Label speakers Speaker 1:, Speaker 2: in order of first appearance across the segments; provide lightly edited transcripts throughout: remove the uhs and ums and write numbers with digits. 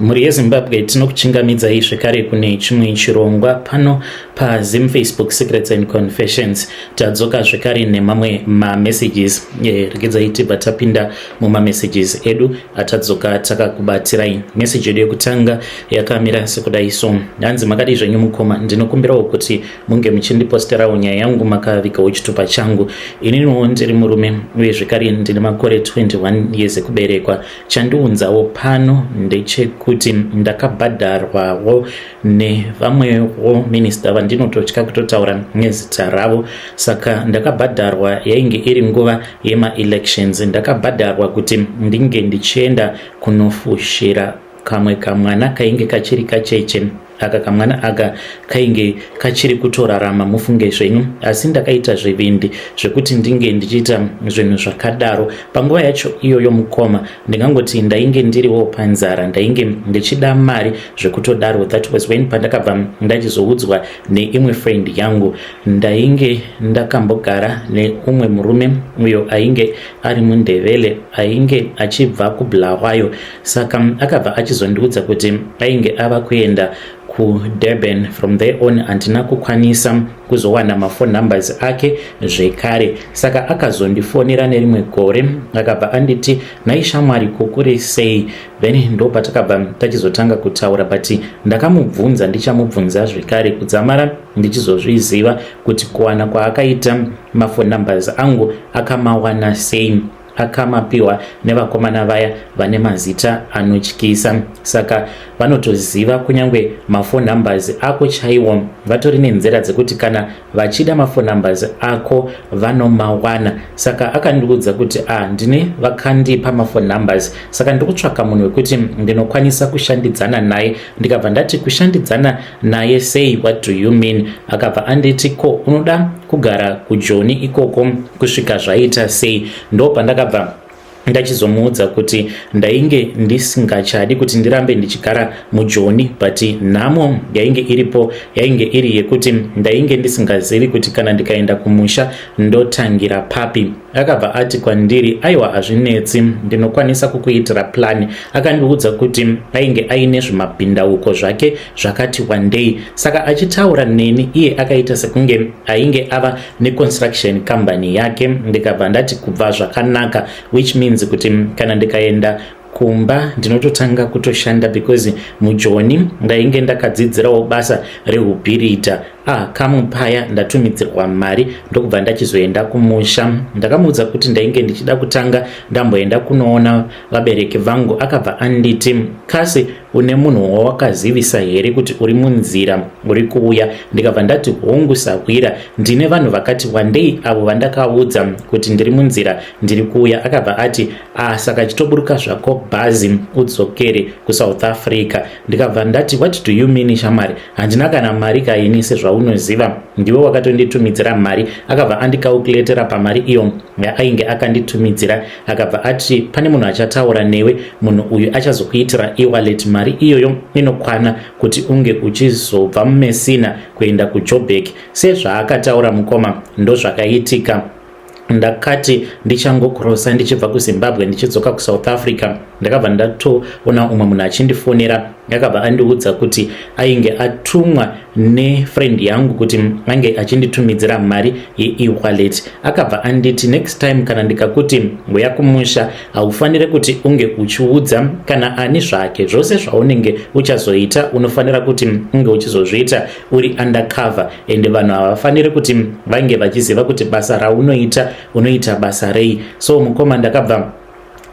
Speaker 1: Mhuri yeZimbabwe, tinokuchingamidzai zvekare kune chimwe chirongwa pano paZim Facebook Secrets and Confessions. Tadzoka zvekare nemamwe mamessages. Regedzai tibva tapinda mumamessages edu atadzoka takakubatirai. Message yedu yekutanga yakamira sekudai so: hanzi, "Makadii zvenyu mukoma? Ndinokumbirawo kuti munge muchindiposterawo nyaya yangu makavigawo chitupa changu. Ininiwo ndiri murume uye zvekare ndine makore 21 years ekuberekwa. Chandiunzawo pano ndechekuti ndakabhadharwawo nevamwewo minista vandinototya kutotaura nezita ravo. Saka ndakabhadharwa, yainge iri nguva yemaelections. Ndakabhadharwa kuti ndinge ndichienda kunofushira kamwe kamwana kainge kachiri kacheche. Aka kamwana aka kainge kachiri kutorarama, mufunge zvenyu. Asi ndakaita zvivindi zvekuti ndinge ndichiita zvinhu zvakadaro. Panguva yacho iyoyo, mukoma, ndingangoti ndainge ndiriwo panzara, ndainge ndichida mari zvekutodaro. That was when pandakabva ndachizoudzwa neimwe friend yangu. Ndainge ndakambogara neumwe murume uyo ainge ari muNdevele, ainge achibva kuBulawayo. Saka akabva achizondiudza kuti ainge ava kuenda kuDurban. From there on handina kukwanisa kuzowana mafone numbers ake zvekare. Saka akazondifonera nerimwe gore, akabva anditi, 'Nhai shamwari, kukuri sei?' Then ndo patakabva tachizotanga kutaura, but ndakamubvunza, ndichamubvunza zvekare kudzamara ndichizozviziva kuti kuwana kwaakaita mafone numbers angu akamawana sei. Akamapiwa nevakomana vaya vane mazita anotyisa. Saka vanotoziva kunyange mafone numbers ako chaiwo. Vatori nenzira dzekuti kana vachida mafone numbers ako vanomawana. Saka akandiudza kuti, 'A ah, ndine vakandipa mafone numbers, saka ndiri kutsvaka munhu wekuti ndinokwanisa kushandidzana naye.' Ndikabva ndati, 'Kushandidzana naye sei? What do you mean?' Akabva anditi, 'Ko unoda kugara kuJoni ikoko kusvika zvaita sei?' Ndo pandakabva ndachizomuudza kuti ndainge ndisingachadi kuti ndirambe ndichigara muJoni, but nhamo yainge iripo yainge iri yekuti ndainge ndisingazivi kuti kana ndikaenda kumusha ndotangira papi. Akabva ati kwandiri, 'Aiwa, hazvinetsi, ndinokwanisa kukuitira plan.' Akandiudza kuti ainge aine zvimabhindauko zvake zvakati wandei. Saka achitaura neni iye akaita sekunge ainge ava neconstruction company yake. Ndikabva ndati, 'Kubva zvakanaka, which means kuti kana ndikaenda kumba ndinototanga kutoshanda, because muJoni ndainge ndakadzidzirawo basa rehubhiridha.' Ah, kamupaya ndatumidzirwa mari, ndokubva ndachizoenda kumusha. Ndakamuudza kuti ndainge ndichida kutanga ndamboenda kunoona vabereki vangu. Akabva anditi, 'Kasi une munhu wawakazivisa here kuti uri munzira uri kuuya?' Ndikabva ndati, 'Hongu sahwira, ndine vanhu vakati wandei avo vandakaudza kuti ndiri munzira, ndiri kuuya.' Akabva ati, 'Ah, saka chitoburuka zvako bhazi udzokere kuSouth Africa.' Ndikabva ndati, 'What do you mean, shamwari? Handina kana mari kaini, sezvaunoziva ndiwe wakatonditumidzira mari.' Akabva andicalculatera pamari iyo yaainge akanditumidzira. Akabva ati, 'Pane munhu achataura newe. Munhu uyu achazokuitira ewallet. Mari iyoyo inokwana kuti unge uchizobva muMessina kuenda kuJoburg.' Sezvaakataura, mukoma, ndozvakaitika. Ndakati ndichangokrosa ndichibva kuZimbabwe ndichidzoka kuSouth Africa, ndakabva ndatoona umwe munhu achindifonera. Akabva andiudza kuti ainge atumwa nefriend yangu kuti ange achinditumidzira mari yeewallet. Akabva anditi, 'Next time kana ndikakuti uya kumusha, haufaniri kuti unge uchiudza kana ani zvake. Zvose zvaunenge uchazoita unofanira kuti unge uchizozviita uri undercover, ende vanhu havafaniri kuti vange vachiziva kuti basa raunoita, unoita basa rei.' So mukoma, ndakabva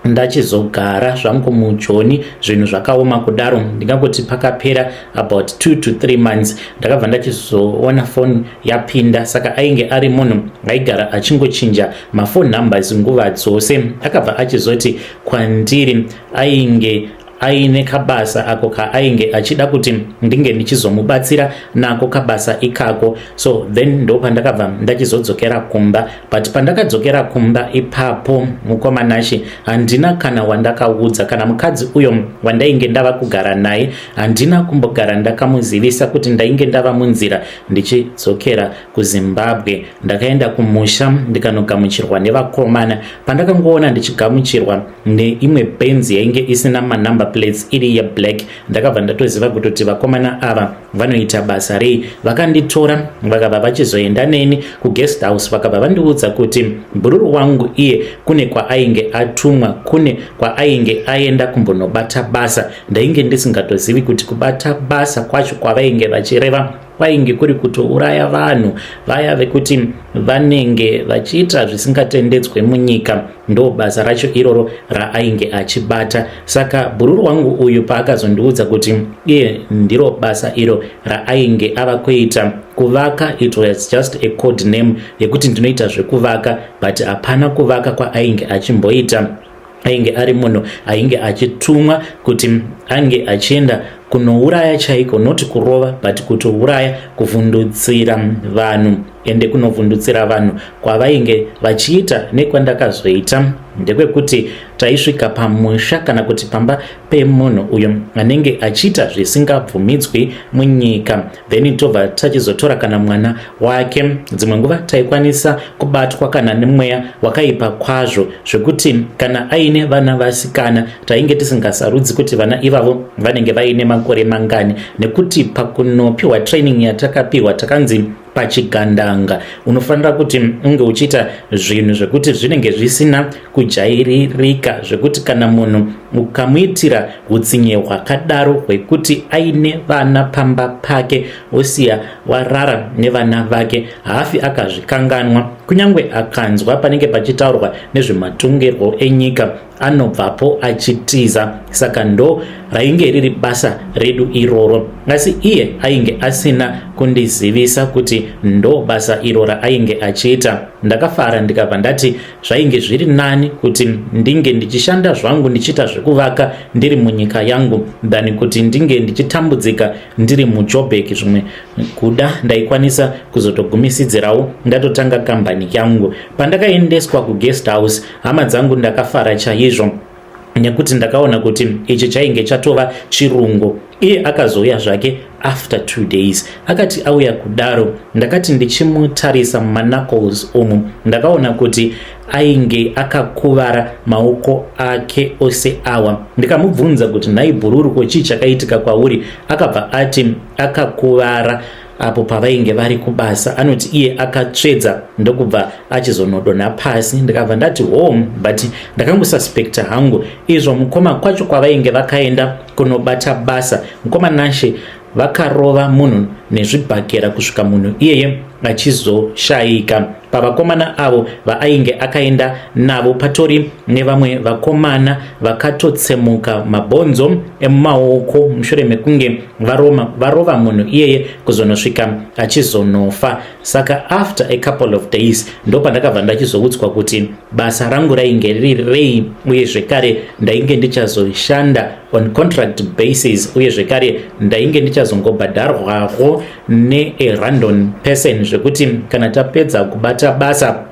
Speaker 1: ndachizogara zvangu muJoni, zvinhu zvakaoma kudaro. Ndingangoti pakapera about 2 to 3 months, ndakabva ndachizoona foni yapinda. Saka ainge ari munhu aigara achingochinja mafone numbers nguva dzose. Akabva achizoti kwandiri ainge aine kabasa ako kaainge achida kuti ndinge ndichizomubatsira nako kabasa ikako. So then ndo pandakabva ndachizodzokera kumba. But pandakadzokera kumba ipapo, mukoma Nashe, handina kana wandakaudza. Kana mukadzi uyo wandainge ndava kugara naye, handina kumbogara ndakamuzivisa kuti ndainge ndava munzira ndichidzokera kuZimbabwe. Ndakaenda kumusha ndikanogamuchirwa nevakomana. Pandakangoona ndichigamuchirwa neimwe Benzi yainge isina manumber number plates iri yeblack. Ndakabva ndatoziva kutoti vakomana ava vanoita basa rei. Vakanditora, vakabva vachizoenda neni kuguest house, vakabva vandiudza kuti bhururu wangu iye kune kwaainge atumwa, kune kwaainge aenda kumbonobata basa. Ndainge ndisingatozivi kuti kubata basa kwacho kwavainge vachireva kwainge kuri kutouraya vanhu vaya vekuti vanenge vachiita zvisingatendedzwe munyika. Ndo basa racho iroro raainge achibata. Saka bhururu wangu uyu paakazondiudza kuti iye ndiro basa iro raainge ava kuita, kuvaka, it was just a code name yekuti ndinoita zvekuvaka, but hapana kuvaka kwaainge achimboita. Ainge ari munhu ainge achitumwa kuti ange achienda kunouraya chaiko, noti kurova, but kutouraya, kuvhundutsira vanhu. Ende kunovhundutsira vanhu kwavainge vachiita nekwandakazoita ndekwekuti taisvika pamusha kana kuti pamba pemunhu uyo anenge achiita zvisingabvumidzwi munyika, then tobva tachizotora kana mwana wake. Dzimwe nguva taikwanisa kubatwa kana nemweya wakaipa kwazvo, zvekuti kana aine vana vasikana, tainge tisingasarudzi kuti vana ivavo vanenge vaine makore mangani, nekuti pakunopiwa training yatakapiwa takanzi pachigandanga unofanira kuti unge uchiita zvinhu zvekuti zvinenge zvisina kujairirika, zvekuti kana munhu ukamuitira utsinye hwakadaro hwekuti aine vana pamba pake, osiya warara nevana vake, haafi akazvikanganwa. Kunyange akanzwa panenge pachitaurwa nezvematongerwo enyika, anobvapo achitiza. Saka ndo rainge riri basa redu iroro, asi iye ainge asina kundizivisa kuti ndo basa iro raainge achiita. Ndakafara, ndikabva ndati zvainge zviri nani kuti ndinge ndichishanda zvangu, ndichiita zvekuvaka ndiri munyika yangu, than kuti ndinge ndichitambudzika ndiri muJobek. Zvimwe kuda ndaikwanisa kuzotogumisidzirawo ndatotanga kambani yangu. Pandakaendeswa kuguest house, hama dzangu, ndakafara chaizvo nekuti ndakaona kuti ichi chainge chatova chirungu. Iye akazouya zvake after 2 days. Akati auya kudaro, ndakati ndichimutarisa mumaknuckles umu, ndakaona kuti ainge akakuvara maoko ake ose awa. Ndikamubvunza kuti, "Nhai bhururu, ko chii chakaitika kwauri?" Akabva ati akakuvara apo pavainge vari kubasa. Anoti iye akatsvedza ndokubva achizonodonha pasi. Ndikabva ndati home, but ndakangosuspecta hangu izvo mukoma kwacho kwavainge vakaenda kunobata basa, mukoma Nashe, vakarova munhu nezvibhakera kusvika munhu iyeye achizoshayika. Pavakomana avo vaainge akaenda navo patori nevamwe vakomana vakatotsemuka mabhonzo emumaoko mushure mekunge varova munhu iyeye kuzonosvika achizonofa. Saka after a couple of days ndopandakabva ndachizoudzwa kuti basa rangu rainge riri rei, uye zvekare ndainge ndichazoshanda on contract basis, uye zvekare ndainge ndichazongobhadharwawo nearandom person, zvekuti kana tapedza kubata basa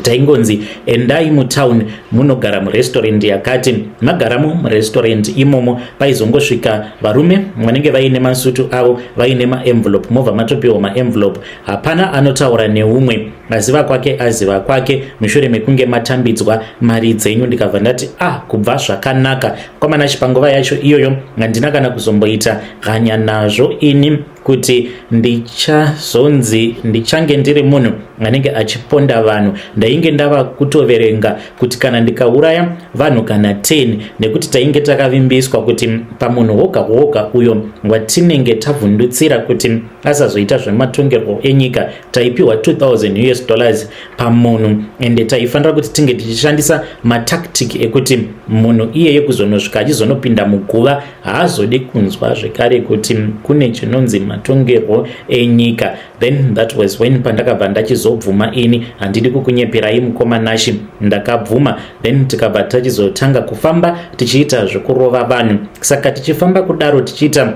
Speaker 1: taingonzi endai mutown, munogara murestaurant yakati. Magaramo murestaurant imomo, paizongosvika varume vanenge vaine masutu avo, vaine maenvelope, mobva matopiwa maenvelope. Hapana anotaura neumwe, aziva kwake aziva kwake, mushure mekunge matambidzwa mari dzenyu. Ndikabva ndati, "Ah, kubva zvakanaka." Kwamana panguva yacho iyoyo handina kana kuzomboita hanya nazvo ini kuti ndichazonzi ndichange ndiri munhu anenge achiponda vanhu. Ndainge ndava kutoverenga kuti kana ndikauraya vanhu kana 10, nekuti tainge takavimbiswa kuti pamunhu woga woga uyo watinenge tavhundutsira kuti asazoita zvematongerwo enyika, taipiwa $2000 pamunhu. Ende taifanira kuti tinge tichishandisa matactic ekuti munhu iyeye kuzonosvika achizonopinda muguva haazodi kunzwa zvekare kuti kune chinonzi matongerwo enyika. Then that was when pandakabva ndachizobvuma ini. Handidi kukunyeperai, mukoma Nashi, ndakabvuma. Then tikabva tachizotanga kufamba tichiita zvekurova vanhu. Saka tichifamba kudaro, tichiita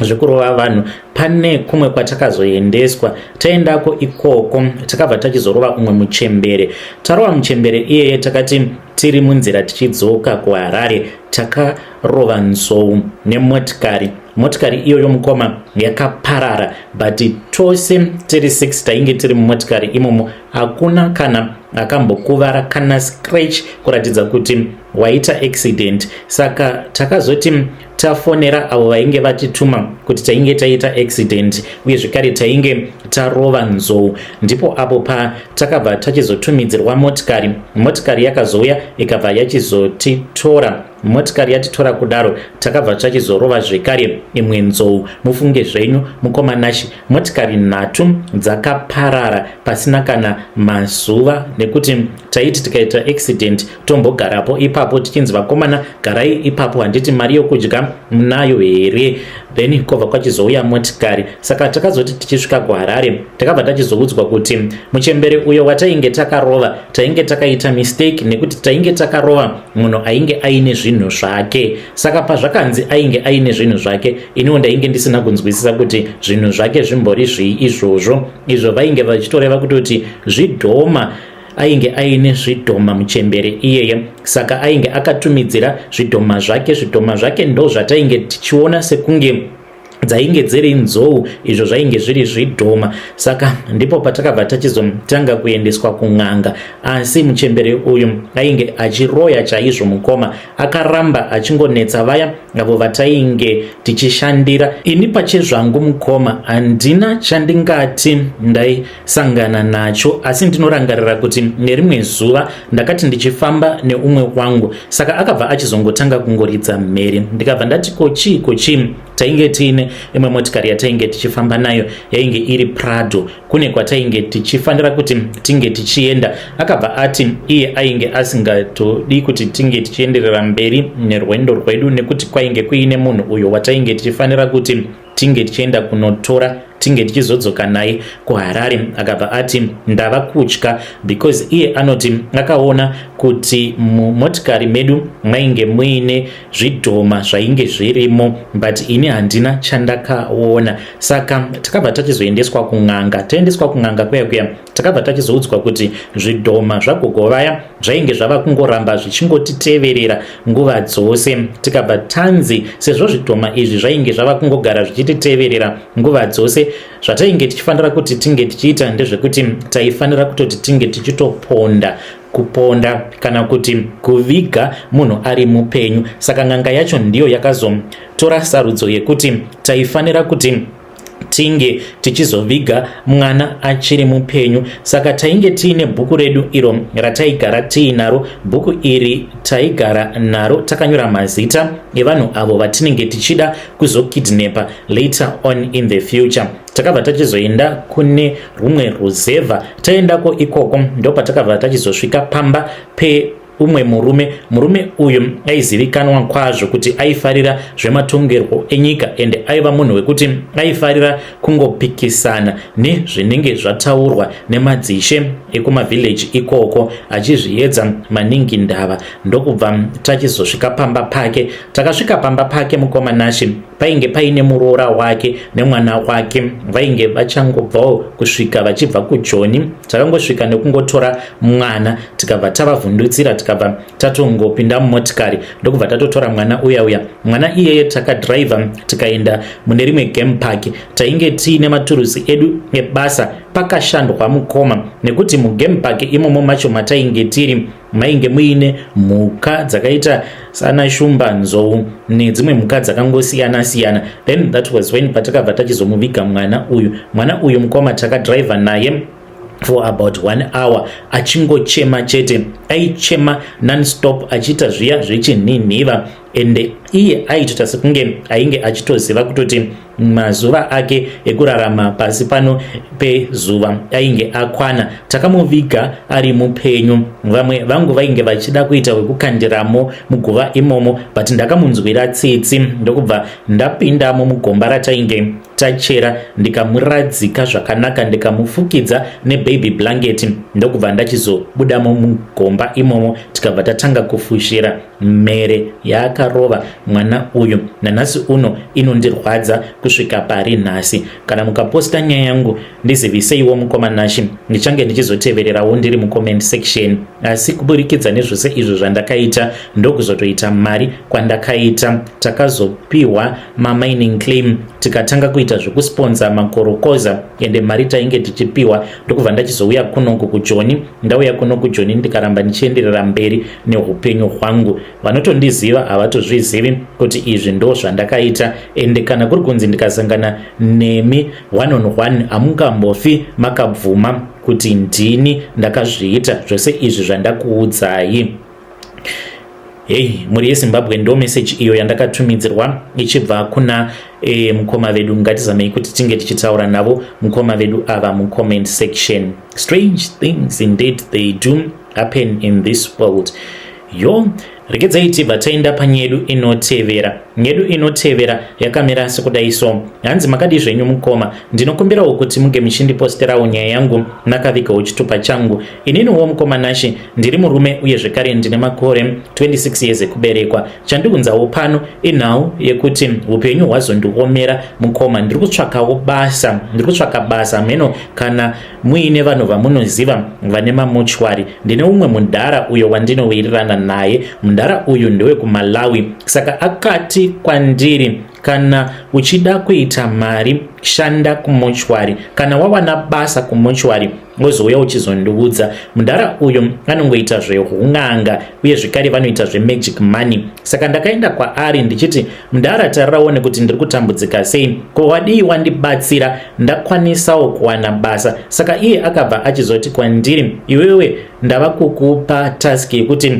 Speaker 1: zvekurova vanhu, pane kumwe kwatakazoendeswa. Taendako ikoko, takabva tachizorova umwe muchembere. Tarova muchembere iyeye, takati tiri munzira tichidzoka kuHarare, takarova. Takarova nzou nemotikari. Motikari iyoyo, mukoma, yakaparara, but tose tiri 6 tainge tiri mumotikari imomo, hakuna kana akambokuvara, kana scratch, kuratidza kuti waita accident. Saka takazoti tafonera avo vainge vatituma kuti tainge taita accident uye zvekare tainge tarova nzou, ndipo apo patakabva tachizotumidzirwa motikari. Motikari yakazouya, ikabva yachizotitora. Motikari yatitora kudaro, takabva tachizorova zvekare imwe nzou. Mufunge zvenyu, mukoma Nashi, motikari nhatu dzakaparara pasina kana mazuva, nekuti taiti tikaita accident tombogarapo ipapo, tichinzi, "Vakomana, garai ipapo, handiti mari yokudya munayo here?" Then kwobva kwachizouya motikari. Saka takazoti tichisvika kuHarare, takabva tachizoudzwa kuti muchembere uyo watainge takarova, tainge takaita mistake, nekuti tainge takarova munhu ainge aine zvinhu zvake. Saka pazvakanzi ainge aine zvinhu zvake, iniwo ndainge ndisina kunzwisisa kuti zvinhu zvake zvimbori zvii izvozvo. Izvo vainge vachitoreva kutoti zvidhoma, ainge aine zvidhoma muchembere iyeye. Saka ainge akatumidzira zvidhoma zvake. Zvidhoma zvake ndo zvatainge tichiona sekunge dzainge dziri nzou, izvo zvainge zviri zvidhoma. Saka ndipo patakabva tachizotanga kuendeswa kun'anga. Asi muchembere uyu ainge achiroya chaizvo, mukoma. Akaramba achingonetsa vaya avo vatainge tichishandira. Ini pachezvangu, mukoma, handina chandingati ndaisangana nacho, asi ndinorangarira kuti nerimwe zuva ndakati ndichifamba neumwe wangu, saka akabva achizongotanga kungoridza mhere. Ndikabva ndati, "Ko chii, ko chii?" Tainge tiine imwe motikari yatainge tichifamba nayo, yainge iri Prado. Kune kwatainge tichifanira kuti tinge tichienda. Akabva ati iye ainge asingatodi kuti tinge tichienderera mberi nerwendo rwedu, nekuti kwainge kuine munhu uyo watainge tichifanira kuti tinge tichienda kunotora, tinge tichizodzoka naye kuHarare. Akabva ati, "Ndava kutya," because iye anoti akaona kuti mumotikari medu mainge muine zvidhoma zvainge zvirimo, but ini handina chandakaona. Saka takabva tachizoendeswa kun'anga. Taendeswa kun'anga kuya kuya, takabva tachizoudzwa kuti zvidhoma zvagogo vaya zvainge zvava kungoramba zvichingotiteverera nguva dzose. Tikabva tanzi sezvo zvidhoma izvi zvainge zvava kungogara zvichititeverera nguva dzose, zvatainge tichifanira kuti tinge tichiita ndezvekuti taifanira kutoti tinge tichitoponda, kuponda kana kuti kuviga munhu ari mupenyu. Saka n'anga yacho ndiyo yakazotora sarudzo yekuti taifanira kuti tinge tichizoviga mwana achiri mupenyu. Saka tainge tiine bhuku redu iro rataigara tiinaro. Bhuku iri taigara naro takanyora mazita evanhu avo vatinenge tichida kuzokidnapa later on in the future. Takabva tachizoenda kune rumwe ruzevha. Taendako ikoko, ndopatakabva tachizosvika pamba pe umwe murume. Murume uyu aizivikanwa kwazvo kuti aifarira zvematongerwo enyika, ende aiva munhu wekuti aifarira kungopikisana nezvinenge zvataurwa nemadzishe ekumavhillaji ikoko, achizviedza maningi ndava. Ndokubva tachizosvika pamba pake. Takasvika pamba pake, mukoma Nashi, painge paine muroora wake nemwana wake, vainge vachangobvawo kusvika vachibva kuJoni. Takangosvika nekungotora mwana, tikabva tavavhundutsira, tikabva tatongopinda mumotikari, ndokubva tatotora mwana uya uya. Mwana iyeye takadhiraivha, tikaenda mune rimwe game park. Tainge tiine maturusi edu ebasa. Pakashandwa, mukoma, nekuti mugame park imomo macho matainge tiri mainge muine mhuka dzakaita sana shumba, nzou nedzimwe mhuka dzakangosiyana siyana. Then that was when patakabva tachizomuviga mwana uyu. Mwana uyu, mukoma, takadhiraivha naye for about one hour achingochema chete. Aichema nonstop, achiita zviya zvechinhinhiva, ende iye aitoita sekunge ainge achitoziva kutoti mazuva ake ekurarama pasi pano pezuva ainge akwana. Takamuviga ari mupenyu. Vamwe vangu vainge vachida kuita wekukandiramo muguva imomo, but ndakamunzwira tsitsi, ndokubva ndapindamo mugomba ratainge tachera, ndikamuradzika zvakanaka, ndikamufukidza nebaby blanket, ndokubva ndachizobudamo mugomba imomo. Tikabva tatanga kufushira mhere yaakarova. mwana uyu. Nanhasi uno inondirwadza kusvika pari nhasi. Kana mukaposta nyaya yangu, ndiziviseiwo, mukoma Nashi. Ndichange ndichizotevererawo ndiri mucomment section. Asi kuburikidza nezvose izvo zvandakaita, ndokuzotoita mari kwandakaita. Takazopiwa mamining claim, tikatanga kuita zvekusponsa makorokoza, ende mari tainge tichipiwa. Ndokubva ndachizouya kunoku kuJoni. Ndauya kuno kuJoni, ndikaramba ndichienderera mberi neupenyu hwangu. Vanotondiziva havatozvizivi kuti izvi ndo zvandakaita. Ende kana kuri kunzi ndikasangana nemi one on one, hamungambofi makabvuma kuti ndini ndakazviita zvose izvi zvandakuudzai. Hei, mhuri yeZimbabwe, ndo meseji iyo yandakatumidzirwa ichibva kuna mukoma vedu. Ngatizamei kuti tinge tichitaura navo mukoma vedu ava mucomment section. Strange things indeed, they do happen in this world. Yo, regedzai tibva taenda panyedu inotevera. Nyedu inotevera yakamira sekudai so. Hanzi, "Makadi zvenyu mukoma? Ndinokumbirawo kuti munge muchindiposterawo nyaya yangu makavigawo chitupa changu. Ininiwo mukoma Nashi ndiri murume, uye zvekare ndine makore 26 years ekuberekwa. Chandiunzawo pano inhau yekuti upenyu hwazondiomera mukoma. Ndiri kutsvakawo basa, ndiri kutsvaka basa. Mheno kana muine vanhu vamunoziva vane mamochwari. Ndine umwe mudhara uyo wandinowirirana naye. Mudhara uyu ndewekuMalawi, saka akati kwandiri, 'Kana uchida kuita mari, shanda kumochwari. Kana wawana basa kumochwari, wozouya uchizondiudza.' Mudhara uyu anongoita zveun'anga, uye zvekare vanoita zvemagic money. Saka ndakaenda kwaari ndichiti, 'Mudhara, tariraone kuti ndiri kutambudzika sei. Ko wadii wandibatsira ndakwanisawo kuwana basa?' Saka iye akabva achizoti kwandiri, 'Iwewe, ndava kukupa task yekuti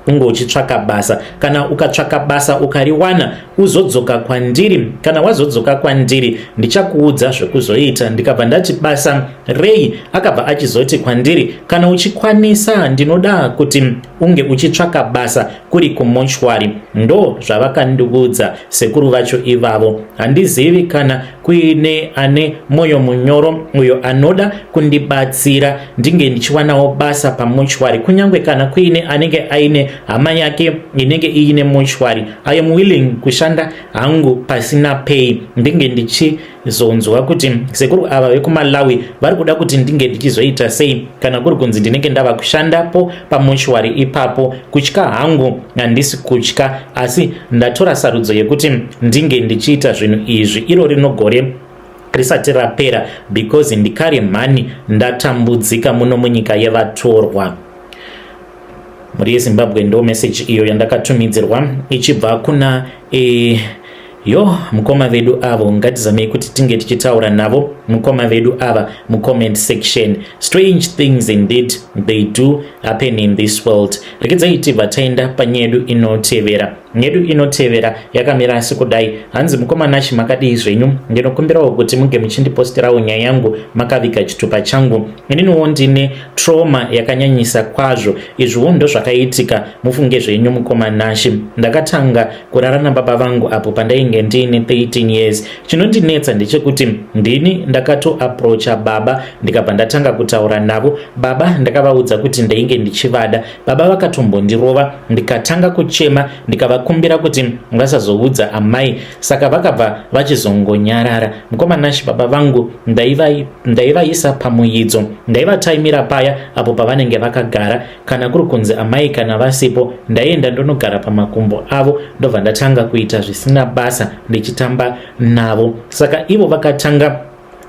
Speaker 1: unge uchitsvaka basa. Kana ukatsvaka basa ukariwana, uzodzoka kwandiri. Kana wazodzoka kwandiri, ndichakuudza zvekuzoita.' Ndikabva ndati, 'Basa rei?' Akabva achizoti kwandiri, 'Kana uchikwanisa, ndinoda kuti unge uchitsvaka basa kuri kumochwari.' Ndo zvavakandiudza sekuru vacho ivavo. Handizivi kana kuine ane mwoyo munyoro uyo anoda kundibatsira ndinge ndichiwanawo basa pamochwari. Kunyange kana kuine anenge aine hama yake inenge iine mochwari, I am willing kushanda hangu pasina pay. Ndinge ndichizonzwa kuti sekuru ava vekuMalawi vari kuda kuti ndinge ndichizoita sei kana kuri kunzi ndinenge ndava kushandapo pamochwari ipapo. Kutya hangu handisi kutya, asi ndatora sarudzo yekuti ndinge ndichiita zvinhu izvi iro rino gore risati rapera, because ndikare mhani ndatambudzika muno munyika yevatorwa." Mhuri yeZimbabwe, ndo meseji iyo yandakatumidzirwa ichibva kuna yo mukoma vedu avo. Ngatizamei kuti tinge tichitaura navo mukoma vedu ava mucomment section. Strange things indeed, they do happen in this world. Regedzai tibva taenda panyedu inotevera. Nyedu inotevera yakamira sekudai. Hanzi, "Mukoma Nashi, makadii zvenyu? Ndinokumbirawo kuti munge muchindiposterawo nyaya yangu makaviga chitupa changu. Ininiwo ndine trauma yakanyanyisa kwazvo. Izviwo ndo zvakaitika, mufunge zvenyu mukoma Nashi. Ndakatanga kurara nababa vangu apo pandainge ndiine 13 years. Chinondinetsa ndechekuti ndini ndakatoaprocha baba, ndikabva ndatanga kutaura navo. Baba ndakavaudza kuti ndainge ndichivada. Baba vakatombondirova, ndikatanga kuchema, ndikavakumbira kuti vasazoudza amai, saka vakabva vachizongonyarara. Mukoma Nashi, baba vangu ndaivaisa pamuidzo. Ndaivataimira paya apo pavanenge vakagara. Kana kuri kunzi amai kana vasipo, ndaienda ndonogara pamakumbo avo, ndobva ndatanga kuita zvisina basa ndichitamba navo. Saka ivo vakatanga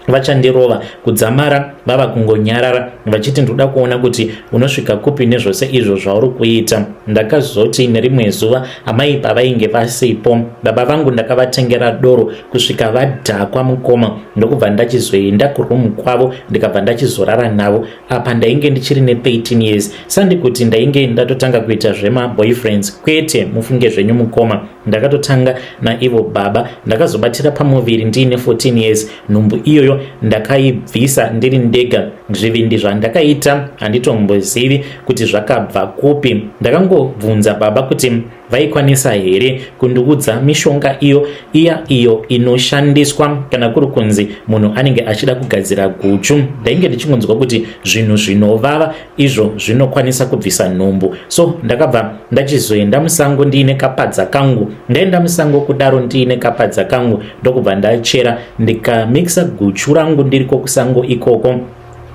Speaker 1: vachandirova kudzamara vava kungonyarara, vachiti, 'Ndoda kuona kuti unosvika kupi nezvose izvo zvauri kuita.' Ndakazoti nerimwe zuva amai pavainge vasipo, baba vangu ndakavatengera doro kusvika vadhakwa mukoma, ndokubva ndachizoenda kurumu kwavo, ndikabva ndachizorara navo. Apa ndainge ndichiri ne13 years. Sandi kuti ndainge ndatotanga kuita zvemaboyfriends, kwete, mufunge zvenyu mukoma. Ndakatotanga naivo baba. Ndakazobatira pamuviri ndiine 14 years. Nhumbu iyoyo ndakaibvisa ndiri ndega. Zvivindi zvandakaita handitombozivi kuti zvakabva kupi. Ndakangobvunza baba kuti Vaikwanisa here kundiudza mishonga iyo iya iyo inoshandiswa kana kuri kunzi munhu anenge achida kugadzira guchu? Ndainge ndichingonzwa kuti zvinhu zvinovava izvo zvinokwanisa kubvisa nhumbu. So ndakabva ndachizoenda musango ndiine kapadza kangu. Ndaenda musango kudaro ndiine kapadza kangu, ndokubva ndachera, ndikamixa guchu rangu ndiriko kusango ikoko,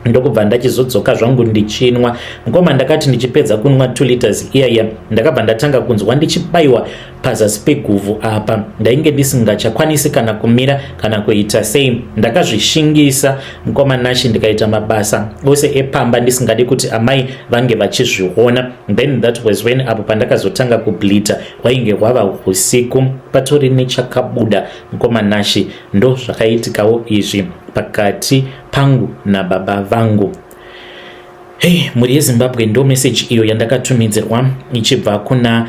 Speaker 1: ndokubva ndachizodzoka zvangu ndichinwa. Mukoma, ndakati ndichipedza kunwa 2 liters iyaiya, ndakabva ndatanga kunzwa ndichibayiwa pazasi peguvhu apa. Ndainge ndisingachakwanisi kana kumira kana kuita sei. Ndakazvishingisa, mukoma Nashi, ndikaita mabasa ose epamba ndisingadi kuti amai vange vachizviona. Then that was when apo pandakazotanga kubleeda. Hwainge hwava usiku, patori nechakabuda. Mukoma Nashi, ndo zvakaitikawo izvi pakati pangu nababa vangu. Hei, mhuri yeZimbabwe, ndo meseji iyo yandakatumidzirwa ichibva kuna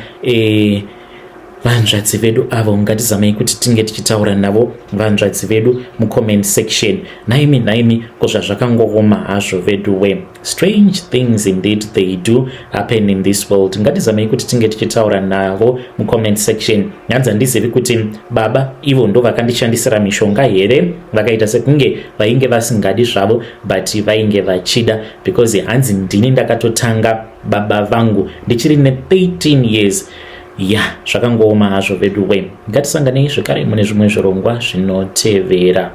Speaker 1: vanzvadzi vedu avo. Ngatizamei kuti tinge tichitaura navo vanzvadzi vedu mucomment section. Naimi, naimi, ko zvazvakangooma hazvo vedu we. Strange things indeed, they do happen in this world. Ngatizamei kuti tinge tichitaura navo mucomment section. Nyanzi, handizivi kuti baba ivo ndo vakandishandisira mishonga here. Vakaita sekunge vainge vasingadi zvavo, but vainge vachida, because hanzi ndini ndakatotanga baba vangu ndichiri ne13 years. Ya, zvakangooma hazvo vedu we. Ngatisanganei zvekare mune zvimwe zvirongwa zvinotevera.